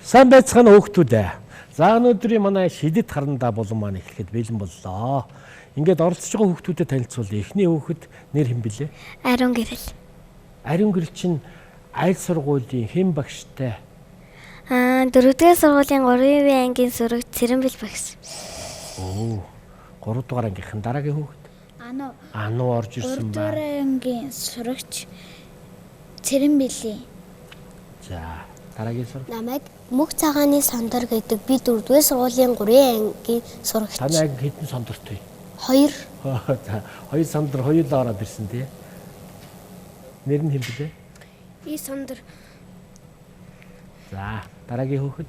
Сайн байцгаана хүүхдүүд ээ. За өнөөдрийн манай шидэт харандаа булан маань эхлэхэд бэлэн боллоо. Ингээд оролцож байгаа хүүхдүүдэд танилцуулъя. Эхний хүүхэд нэр хэн бэлээ? Ариун гэрэл. Ариун гэрэл чинь аль сургуулийн хэн багштай? Дөрөвдүгээр сургуулийн 3В ангийн сурагч Цэрэнбэл багш. Оо. 3 дугаар ангийнхан дараагийн хүүхэд. Ану. Ану орж ирсэн байна. 3 дугаар ангийн сурагч Цэрэнбэлийн. За, дараагийн сурагч. Намайг Мөнх цагааны сондөр гэдэг. Би 4-р сургуулийн 3 ангийн сурагч. Таны анги хэдэн сондортой? 2. За, хоёр сондор хоёулаа ороод ирсэн тий. Нэр нь хэн бэлээ? И сондор. За, дараагийн хүүхэд.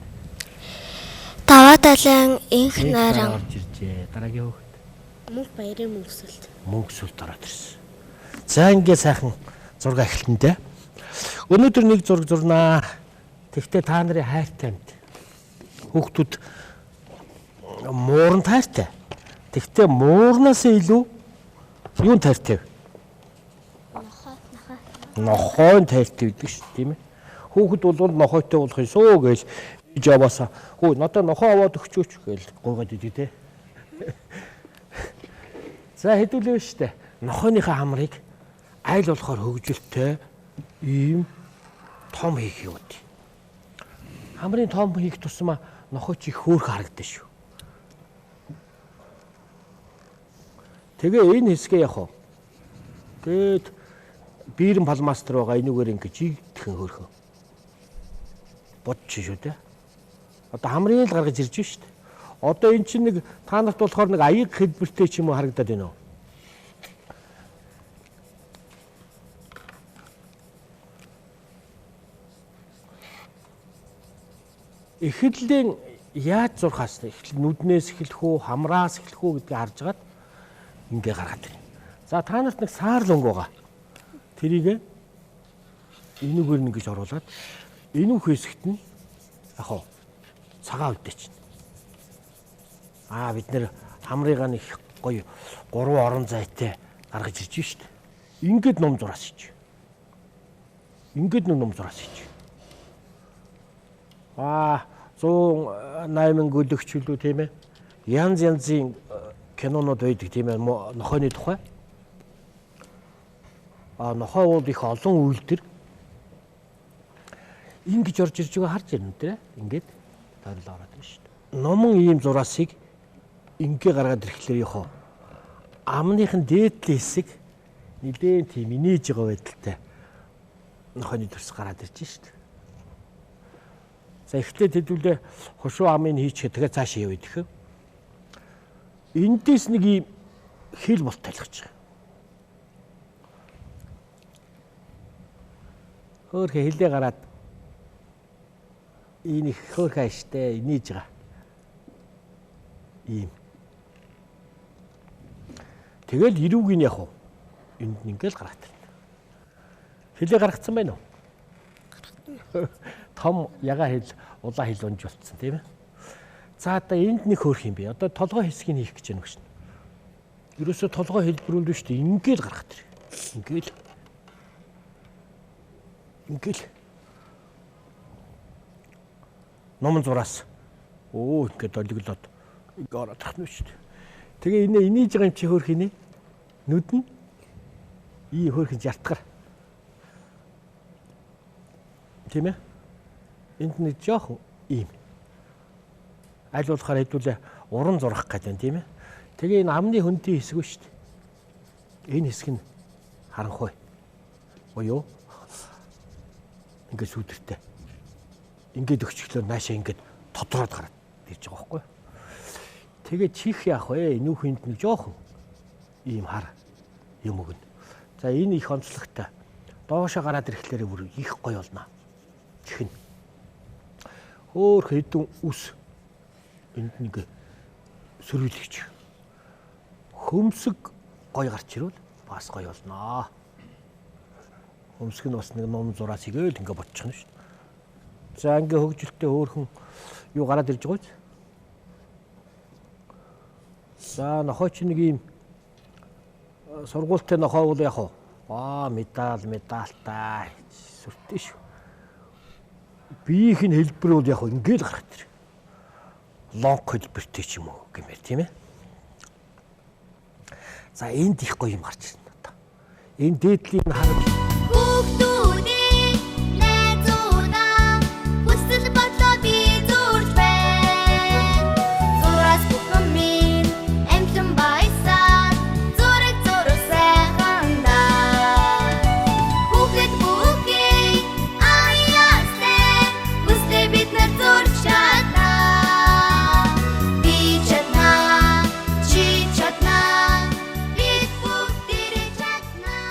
Даваа далайн инх найран орж иржээ. Дараагийн хүүхэд. Мөнх баярын мөнхсөлт. Мөнхсөлт ороод ирсэн. За, ингээ сайхан зураг эхэлтэнтэй. Өнөөдөр нэг зураг зурнаа. Тэгвэл та нарын хайртай амьд. Хүүхдүүд мууранд хайртай. Тэгвэл муурнаас илүү юунд хайртай вэ? Нохойн хайртай гэдэг шүү дээ, тийм ээ. Хүүхэд бол нохойтой болох ёсоо гэж жаваасаа хөө надаа нохой аваад өгчөөч гэж гуйгаад идэг те. За хэдүүлээ шүү дээ. Нохойныхаа хамрыг айл болохоор хөгжилтэй ийм том хийх юм. Хамрын том хийх тусмаа нохой чи их хөөрхөн харагдана шүү. Тэгээ энэ хэсгээ яг хоо. Тэгээд биерэн палмастер байгаа энүүгээр ингэж игдэхэн хөөрхөн. Бодчих шүү дээ. Одоо хамрын л гаргаж ирж шүү дээ. Одоо эн чинь нэг та нарт болохоор нэг аяг хэлбэртэй ч юм уу харагдаад байна уу? Эхлэлийн яаж зурхаас эхлэл нүднээс эхлэх үү, хамраас эхлэх үү гэдгийг харж агаад ингээ гаргаад ирнэ. За та нарт нэг саарл өнгө байгаа. Тэрийг энүүгээр нь ингэж оруулаад энүүх хэсэгт нь яг хоо цагаан үлдээчихнэ. Аа бид нэр хамрыгаа нэг гоё 3 орон зайтай гаргаж ирж шít. Ингээд ном зураас ич. Ингээд ном зураас ич. Аа 108 гөлөгч үлүү тийм ээ. Янз янзын кинонууд байдаг тийм ээ нохойны тухай. Аа нохой бол их олон үйлдэр ингэж орж ирж байгаа харж ирнэ тийм ээ. Ингээд тойрол ороод ирнэ шүү дээ. Номон ийм зураасыг ингээ гаргаад ирэхлээр яхаа амныхын дээдлийн хэсэг нилээн тийм инээж байгаа байдалтай нохойны төрс гараад ирж шүү дээ. За эхлээд хэдүүлээ хошуу амыг хийчихээ тэгээ цаашаа явъя гэх. Эндээс нэг ийм хил болт талхаж байгаа. Хөөхө хилээ гараад энэ их хөөхө аштай инээж байгаа. Ийм. Тэгэл эрүүгийн яг уу энд ингээл гараад ирнэ. Хилээ гаргацсан байна уу? Том ягаа хил, улаан хил унж болцсон тийм ээ. За одоо энд нэг хөөрх юм би. Одоо толгой хэсгийг хийх гэж байна гэж. Ерөөсөө толгой хэлбэрүүл шүү дээ. Ингээл гаргах тэр. Ингээл. Ингээл. Номон зураас. Өө ингээд олиглоод ингээ ороод ирэх нь шүү дээ. Тэгээ энэ инээж байгаа юм чи хөөрх инээ. Нүд нь ий хөөрхөн жартгаар. Тийм ээ. Энд нэг жоохон ийм. Аль болохоор хэдүүлээ уран зурах гэдэг юм тийм ээ. Тэгээ энэ амны хөндийн хэсэг шүү дээ. Энэ хэсэг нь харанхуй. Буюу ингээд сүдэртэй. Ингээд өгчлөөр наашаа ингээд тодроод гараад ирж байгаа байхгүй юу? Тэгээ чих яах вэ? Энүүхэнд нэг жоохон ийм хар юм өгнө. За энэ их онцлогтой. Доошоо гараад ирэхлээр бүр их гоё болно. Чихнэ. Хөөх хэдэн үс энд нэг сөрвөлөгч. Хөмсөг гоё гарч ирвэл бас гоё болно. Хөмсөг нь бас нэг ном зураас игээл ингээ ботчихно шүү дээ. За ингээ хөгжилтэй хөөхөн юу гараад ирж байгаа биз? За нохой чи нэг ийм сургуультай нохой бол яг уу аа медаль медальтай сүртэй шүү. Биеийнх нь хэлбэр бол яг ингээд гарах тэр. Лонг хэлбэртэй ч юм уу гэмээр тийм ээ. За энд их гоё юм гарч ирнэ одоо. Энэ дээдлийн хараг Хүүхдүүдээ найзуудаа хүсэл бодлоо би зурж байна. Зураас бүхэн минь амтлан баясаар зураг зураг сайхан даа. Хүүхэд бүхий аяастай хүслээ бид нар зурж чаднаа. Би чаднаа, чи чаднаа, бид бүгдээрээ чаднаа.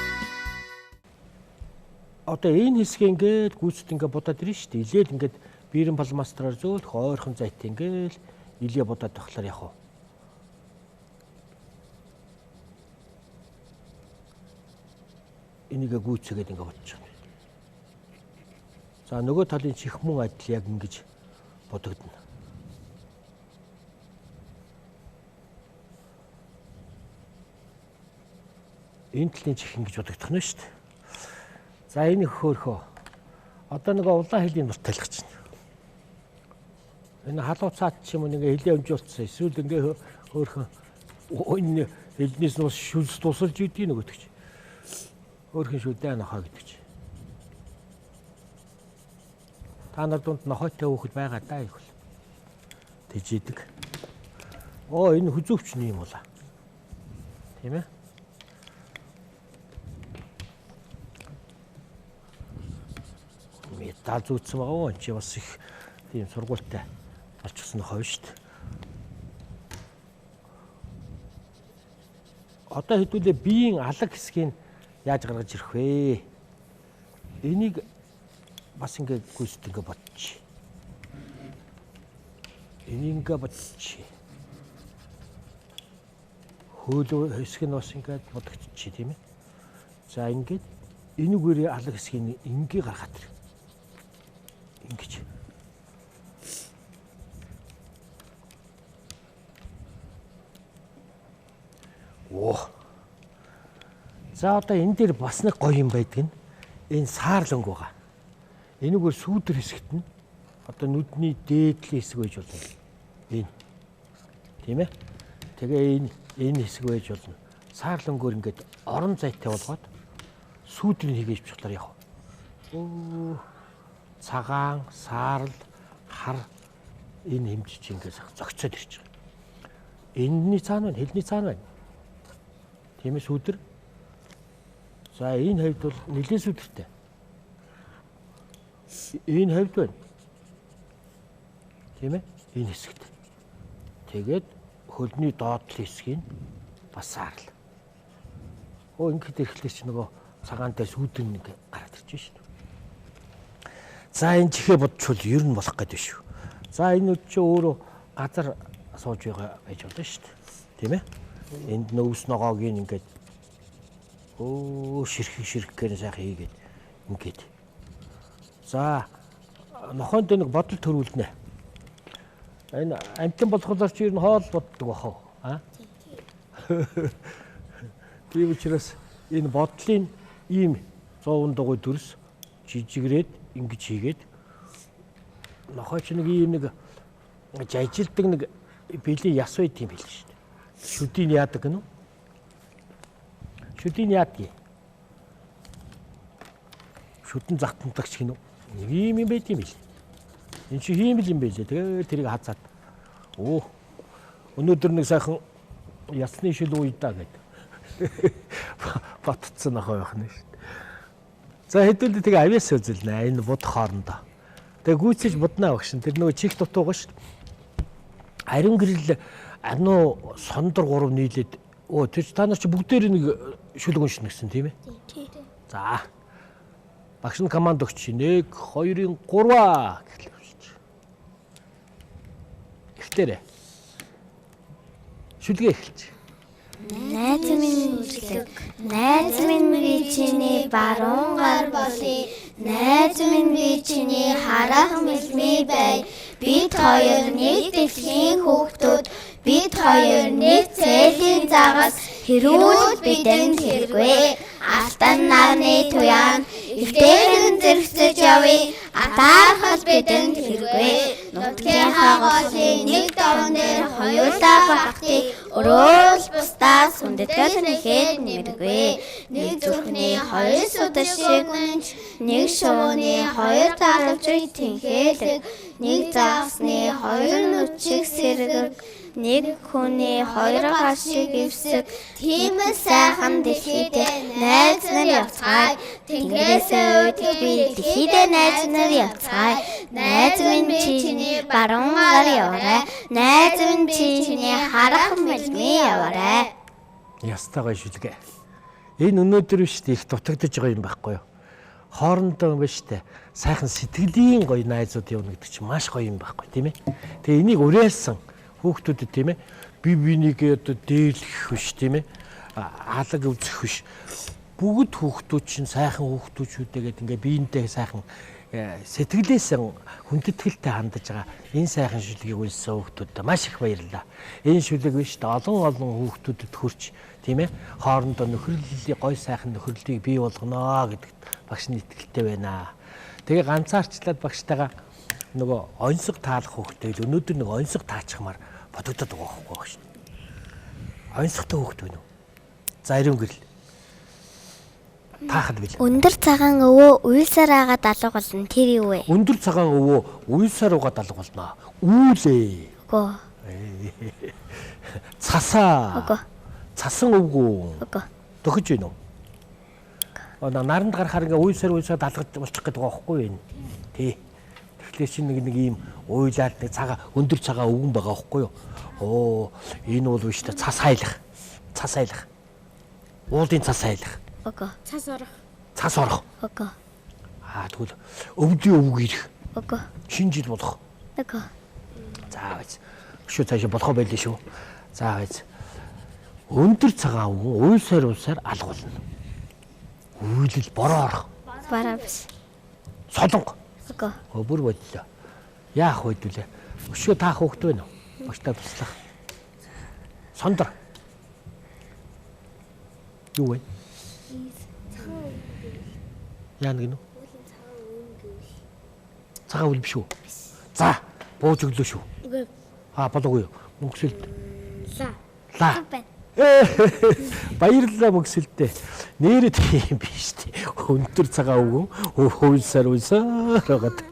Одоо энэ хэсгээ ингээд гүйцэд ингээд будаад ирнэ шүү дээ. Илээл ингээд бирэн палмастраар зөөлөх ойрхон зайтай ингээд илээ будаад байхлаар яг уу. Энийг гүйцэгээд ингээд бодчих. За нөгөө талын чихмэн адил яг ингэж бодогдно. Энэ талын чих ингэж бодогдох нь шүү дээ. За энэ хөөхөө. Одоо нөгөө улаан хилийн тул талих чинь. Энэ халуу цаат ч юм уу нэг хилээ өмжүүлсэн. Эсвэл ингээ хөөхөн энэ хилнээс нь бас шүлс тусалж идэв нөгөөдөг чи. Хөөхөн шүү дээ нохоо гэдэг чи. Та нар дунд нохойтой хөөхөл байгаа даа их бол. Тэжээдэг. Оо энэ хүзүүвч нь юм уу? Тийм ээ? Металл зүүцсэн байгаа юм чи бас их тийм сургуультай болчихсон нохой шүү дээ. Одоо хэдүүлээ биеийн алаг хэсгийг яаж гаргаж ирэх вэ? Энийг бас ингээд гүйцэд ингээд бодчих. Энийг ингээд бодчих. Хөөл хэсэг нь бас ингээд бодогдчих тийм ээ. За ингээд энүүгээр алаг хэсгийг ингээ гаргаад ирэх. Ингэж. Оо. За одоо энэ дээр бас нэг гоё юм байдаг нь энэ саарланг байгаа. Энүүгээр сүүдэр хэсэгт нь одоо нүдний дээдлийн хэсэг байж болно. Энэ. Тийм ээ? Тэгээ энэ хэсэг байж болно. Саарлангоор ингээд орон зайтай болгоод сүүдрийг хийгээж бичлээр явах. Өө цагаан, саарл, хар энэ хэмжиж ингээд зөгцөөд ирж байгаа. Энэний цаана байна, хэлний цаана байна. Тийм ээ сүүдэр. За энэ хавьд бол нэлээд сүүдэртэй. Энэ хавьд байна. Тийм ээ? Энэ хэсэгт. Тэгээд хөлний доод талын хэсгийг бас саарл. Өө ингээд ирэхлээр чи нөгөө цагаан дээр сүүдэр нэг гараад ирж шин. За энэ чихээ бодчвол ер нь болох гэдэг шүү. За энэ үд чи өөрөө газар сууж байгаа байж болно шүү дээ. Тийм ээ? Энд нөвс ногоог ингээд өө ширхэг ширхгээр сайхан хийгээд ингээд. За нохоонд нэг бодол төрүүлнэ. Энэ амтан болохоор чи ер нь хоол боддог бах уу? А? Тийм учраас энэ бодлын ийм 100 дугуй дүрс жижигрээд ингэж хийгээд нохой ч нэг ийм нэг жажилдаг нэг бэлий яс байт юм бэл шүү дээ. Шүдийг яадаг гэнэ үү? Шүдийг яадаг. Шүдэн загтамдагч гэнэ үү? Нэг ийм юм байт юм бэл. Энд чи хийм юм бэлээ. Тэгээд тэрийг хазаад. Өө. Өнөөдөр нэг сайхан ясны шил уйдаа гэд. Батцсан нохой байх нь шүү дээ. За хэдүүлээ тэгээ авиас үзэлнэ. Энэ буд хоорондоо. Тэгээ гүйцэж буднаа багш. Тэр нөгөө чих дутуугаа шүү дээ. Ариун гэрэл ануу сондор гурав нийлээд өө тэр та нар чи бүгдээр нэг шүлэг уншина гэсэн тийм ээ? Тийм. За. Багш нь команд өгч 1 2 3 аа гэхлээр уншиж. Эхлээрэй. Шүлгээ эхэлж. Найз минь үлэг, найз минь би чиний баруун гар болъё. Найз минь би чиний харах мэлмий бай. Бид хоёр нэг дэлхийн хүүхдүүд, бид хоёр нэг цээлийн загас хэрүүл бидэнд хэрэггүй. Алтан нарны туяан Эвтэйхэн зэрэгцэж явъя. Атаархал бидэнд хэрэггүй. Нутгийнхаа голын нэг дорн дээр хоёулаа багтыг өрөөл бусдаас хүндэтгэл нэхэд нэмэргүй. Нэг зүрхний хоёр судар шиг үнж, нэг шувууны хоёр таалавчийг тэнхээлэг, нэг загасны хоёр нүд шиг сэргэг, нэг хүний хоёр гар шиг эвсэг, тийм л сайхан дэлхийдээ найз нар явцгаая. Тэнгэрээсээ үүдэх би дэлхийдээ найз нар явцгаая. Найз минь чиний баруун гар яваарай. Найз минь чиний харах мэлмээ яваарай. Ястай гоё шүлэг. Энэ өнөөдөр биш үү их дутагдж байгаа юм байхгүй юу? Хоорондоо биш үү сайхан сэтгэлийн гоё найзууд явна гэдэг чинь маш гоё юм байхгүй тийм ээ. Тэгээ энийг уриалсан хүүхдүүдэд тийм ээ би бинийг одоо дээрлэх биш тийм ээ алаг үзэх биш. Бүгд хүүхдүүд чинь сайхан хүүхдүүд шүү дээ гэдэг ингээ биентэй сайхан сэтгэлээс хүндэтгэлтэй хандаж байгаа энэ сайхан шүлгийг үлссэн хүүхдүүдэд маш их баярлалаа. Энэ шүлэг биш үү олон олон хүүхдүүдэд хүрч тийм ээ хоорондоо нөхөрлөлийн гой сайхан нөхөрлөлийг бий болгоно гэдэгт багш нь итгэлтэй байна. Тэгээ ганцаарчлаад багштайгаа нөгөө онцог таалах хүүхдээ л өнөөдөр нэг онцог таачихмаар бодогдоод байгаа байхгүй багш. Онцогтой хүүхд байна уу? За ариун гэрэл. Таахад бил. Өндөр цагаан өвөө уйлсаар агаад алга болно. Тэр юу вэ? Өндөр цагаан өвөө уйлсаар угаад алга болно. Үүлээ. Үгүй. Цасаа. Үгүй. Цасан өвгүү. Үгүй. Төхөж байна уу? Одоо наранд гарахаар ингээ уйлсаар уйлсаар далгаж болчих гээд байгаа байхгүй юу энэ? Тий. Тэгэхээр чинь нэг нэг ийм уйлаад нэг цагаан өндөр цагаан өвгөн байгаа байхгүй юу? Оо, энэ бол биш та цас хайлах. Цас хайлах. Уулын цас хайлах. Үгүй. Цас орох. Цас орох. Үгүй. Аа тэгвэл өвдийн өвөг ирэх. Үгүй. Шинэ жил болох. Үгүй. За байц. Өшөө цаашаа болохоо байлээ шүү. За байц. Өндөр цагаан өвгөн уйлсаар уйлсаар алга болно. Үйлэл бороо орох. Бараа биш. Солонго. Үгүй. Өө бүр боллоо. Яах вэ дүүлээ? Өшөө таах хөөхт байна уу? Багштай туслах. Сондор. Юу вэ? Яа нэг нүү? Цагаан үл биш үү? За, бууж өглөө шүү. Үгүй. Аа, болоогүй юу? Мөнхсөлд. Ла. Ла. Баярлалаа мөнхсөлдөө. Нээрээ тийм биш тий. Өндөр цагаан өвгөн уйлсаар уйлсаар байгаад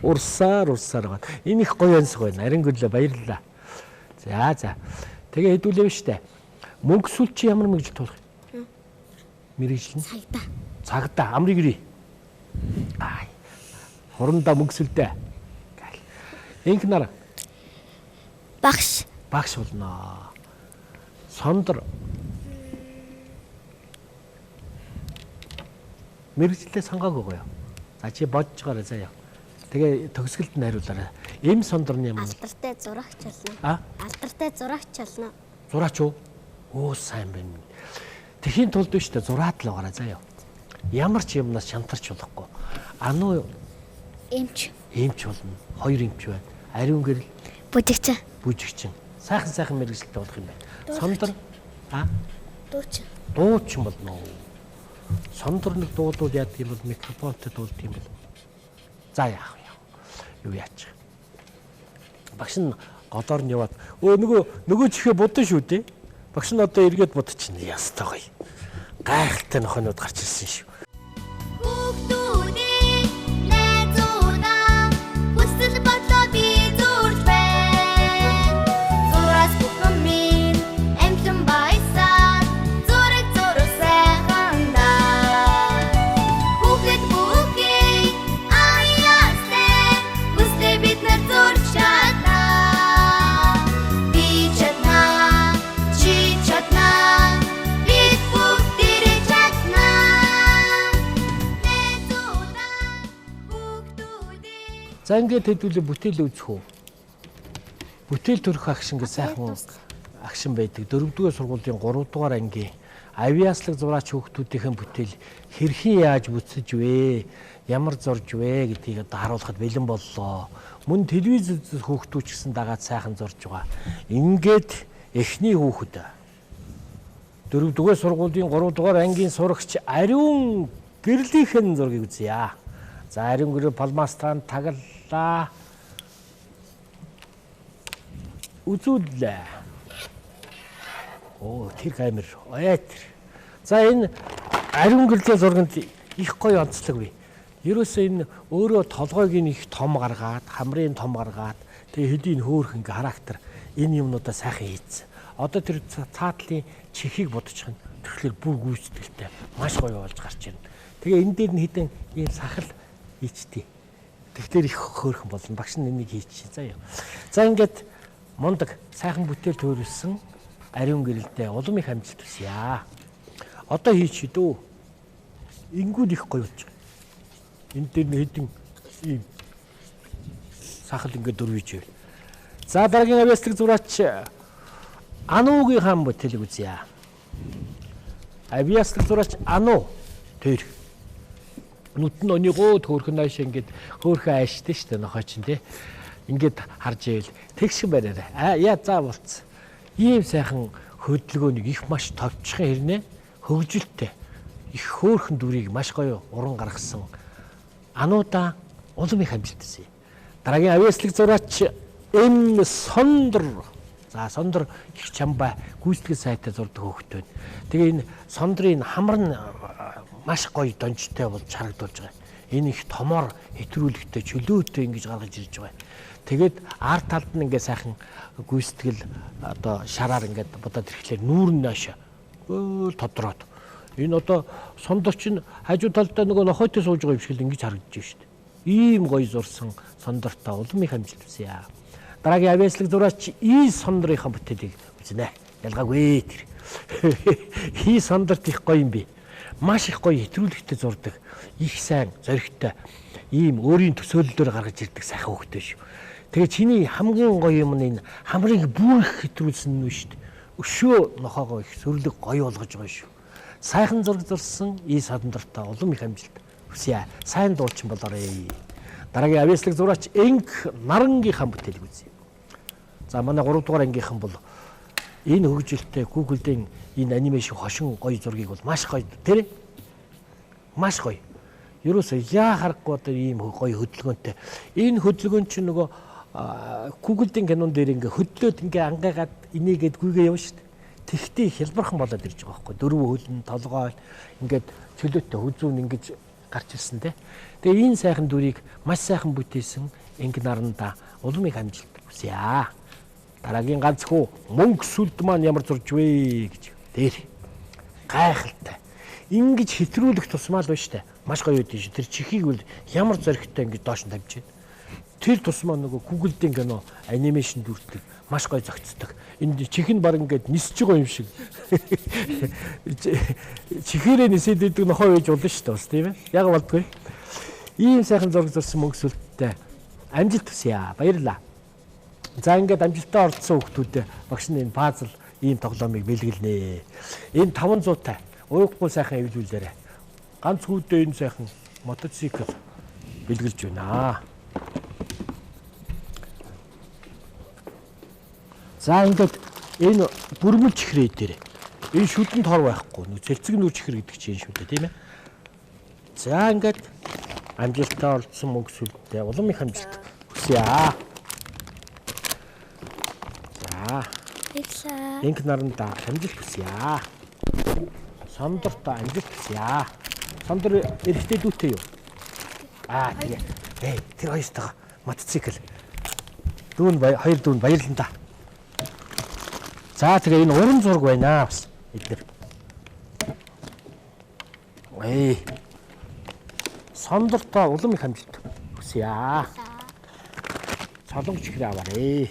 урсаар урсаар байгаад. Энэ их гоё онцгой байна. Арингөлөө баярлалаа. За за. Тэгээ хэдүүлээ биш үү? Мөнхсөл чи ямар мэргэжил туулах юм? Мэргэжил нь Цагдаа. Цагдаа амрыг ирээ. Аа. Хурандаа мөнхсөлдөө. Инх нар Багш. багш болно. Сондор мэргэжлээ сонгоогүй гоё. За чи бодож байгаарай заяа. Тэгээ төгсгөлд нь хариулаарай. Эм сондор нь ямар? Алдартай зурагч болно. А? Алдартай зурагч болно. Зураач уу? Оо сайн байна. Тэхийн тулд биш үү зураад л байгаарай заяа. Ямар ч юмнаас шантарч болохгүй. Ануу Эмч. эмч болно. Хоёр эмч байна. Ариун гэрэл Бүжигч. бүжигчин. Сайхан сайхан мэргэжилтэй болох юм байна. Сондор а Дуучин. дуучин болно. Сондор нэг дуулуул яадаг юм бол микрофонтой дуулдаг юм бол. За яах вэ? Юу яачих. Багш нь голоор нь яваад өө нөгөө чихээ будсан шүү дээ. Багш нь одоо эргээд будчихна. Ястай гоё. Гайхалтай нохонууд гарч ирсэн шүү. Хүүхдүүдээ найзуудаа хүсэл бодлоо би зурж байна. Зураас бүхэн минь амтлан баясаар зураг зураг сайхан даа. Хүүхэд бүхий аяастай хүслээ бид нар зурж чадна. Би чадна, чи чадна, бид бүгдээрээ чадна. Найзуудаа хүүхдүүдээ За ингээд хэдүүлээ бүтээл үзэх үү? Бүтээл төрөх агшин гэж сайхан агшин байдаг. 4-р сургуулийн 3-р ангийн авиаслаг зураач хүүхдүүдийн бүтээл хэрхэн яаж бүтсэж вэ? Ямар зурж вэ гэдгийг одоо харуулхад бэлэн боллоо. Мөн телевиз үзэх хүүхдүүд ч гэсэн дагаад сайхан зурж байгаа. Ингээд эхний хүүхэд 4-р сургуулийн 3-р ангийн сурагч Ариун гэрлийнхэн зургийг үзье. За ариун гэрэл палмастан таглаа. Үзүүллээ. Оо тэр камер. Ой тэр. За энэ ариун гэрлийн зурганд их гоё онцлог бий. Ерөөсөө энэ өөрөө толгойг нь их том гаргаад, хамрын том гаргаад, тэгээ хэдийн хөөрх ингээ характер энэ юмнуудаа сайхан хийцэн. Одоо тэр цаатлын чихийг бодчих нь тэгэхээр бүр гүйцэтгэлтэй маш гоё болж гарч ирнэ. Тэгээ энэ дээр нь хідэн ийм сахал хийчтэй. Тэгэхээр их хөөрхөн болно. Багш нь энийг хийчих. За юу. За ингээд мундаг сайхан бүтээл төрүүлсэн ариун гэрэлдээ улам их амжилт хүсье. Одоо хийчих дөө. Ингүүл их гоё болж байгаа. Энэ дээр нь хэдэн ийм сахал ингээд дөрвийж байв. За дараагийн авьяаслаг зураач Ануугийн хаан бүтээлийг үзье. Авьяаслаг зураач Ану тэр нүд нь онигоо хөөрхөн нааш ингээд хөөрхөн ааштай шүү дээ нохой чинь тий. Ингээд харж ивэл тэгш бариарай. А яа за болцсон. Ийм сайхан хөдөлгөөнийг их маш товчхон хэрнээ хөгжилтэй их хөөрхөн дүрийг маш гоё уран гаргасан Ануудаа улам их амжилт хүсье. Дараагийн авьяаслаг зураач М Сондор. За Сондор их чамбай гүйцэтгэл сайтай зурдаг хөөхт байна. Тэгээ энэ Сондрын хамар нь маш гоё донжтой болж харагдуулж байгаа. Энэ их томор хэтрүүлэгтэй чөлөөтэй ингэж гаргаж ирж байгаа. Тэгээд ар талд нь ингээ сайхан гүйцэтгэл одоо шараар ингээд бодоод ирэхлээр нүүр нь нааш өөл тодроод. Энэ одоо Сондор чинь хажуу талдаа нөгөө нохойтой сууж байгаа юм шиг л ингэж харагдаж байна шүү дээ. Ийм гоё зурсан Сондортой улам их амжилт хүсье. Дараагийн авьяаслаг зураач И Сондрынхаа бүтээлийг үзнэ. Ялгаагүй тэр. И Сондорт их гоё юм би. Маш их гоё хэтрүүлэгтэй зурдаг. Их сайн зоригтой ийм өөрийн төсөөллөөр гаргаж ирдэг сайхан хүүхдээ шүү. Тэгээ чиний хамгийн гоё юм нь энэ хамрыг бүр их хэтрүүлсэн нь шүү дээ. Өшөө нохоогоо их сөрлөг гоё болгож байгаа шүү. Сайхан зураг зурсан И Сондортой улам их амжилт хүсье. Сайн дуучин болоорой. Дараагийн авьяаслаг зураач Энг Нарангийнхаа бүтээлийг үзье. За манай 3 дугаар ангийнхан бол энэ хөгжилтэй Google-ийн энэ анимашн хошин гоё зургийг бол маш гоё тэр маш гоё. Ерөөсөө яа харахгүй одоо ийм гоё хөдөлгөөнтэй. Энэ хөдөлгөөн чинь нөгөө Google-ийн кинон дээр ингээ хөдлөөд ингээ ангайгаад инээгээд гүйгээ явна шүү дээ. Тэгтээ хялбархан болоод ирж байгаа байхгүй. Дөрвөн хөлн толгой ингээд чөлөөтэй хүзүүн ингэж гарч ирсэн те. Тэгээ энэ сайхан дүрийг маш сайхан бүтээсэн Инг наранда улам их амжилт хүсье. Дараагийн ганц хүү мөнгө сүлд маань ямар зурж вэ гэж. Тэр гайхалтай. Ингэж хэтрүүлэх тусмаа л байна штэ. Маш гоё үүдэн шүү. Тэр чихийг бол ямар зоригтой ингэж доош нь тавьж байна. Тэр тусмаа нөгөө Google-ийн кино анимашн дүртлэг маш гоё зохицдог. Энэ чих нь баг ингээд нисэж байгаа юм шиг. Чихээрээ нисээд идэг нохой байж болно шүү дээ бас тийм ээ. Яг болдгоо. Ийм сайхан зураг зурсан мөнгө сүлдтэй амжилт хүсье. Баярлалаа. За ингээд амжилттай оролцсон хүүхдүүдэд багш нь энэ пазл ийм тоглоомыг бэлгэлнэ. Энэ 500-тай уухгүй сайхан эвлүүлээрэ. Ганц хүүдээ энэ сайхан мотоцикл бэлгэлж байна. За ингээд энэ бүрмэл чихрээ дээр энэ шүдэнд хор байхгүй нүү цэлцэг нүүр чихэр гэдэг чинь шүү дээ тийм ээ. За ингээд амжилттай оролцсон мөнгө сүлдээ улам их амжилт хүсье. За. Баярлалаа. Инк наранда амжилт хүсье. Сондортой амжилт хүсье. Сондор эрэгтэй дүүтэй юу? Аа тэгээ. Эй, тэр хоёртойгоо мотоцикл. Дүүн хоёр дүүн баярлан та. За тэгээ энэ уран зураг байна бас эдгээр. Эй. Сондортой улам их амжилт хүсье. Солонгоч чихрээ аваарэ.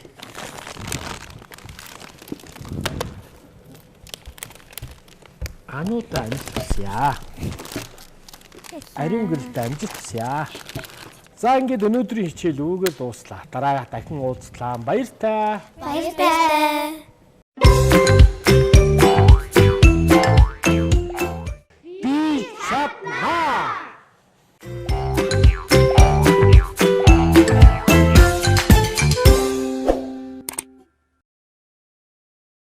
Ануудаа амжилт хүсье. Ариун гэрэлтэй амжилт хүсье. За ингээд өнөөдрийн хичээл үүгээр дууслаа. Дараа дахин уулзлаа. Баяртай. Баяртай.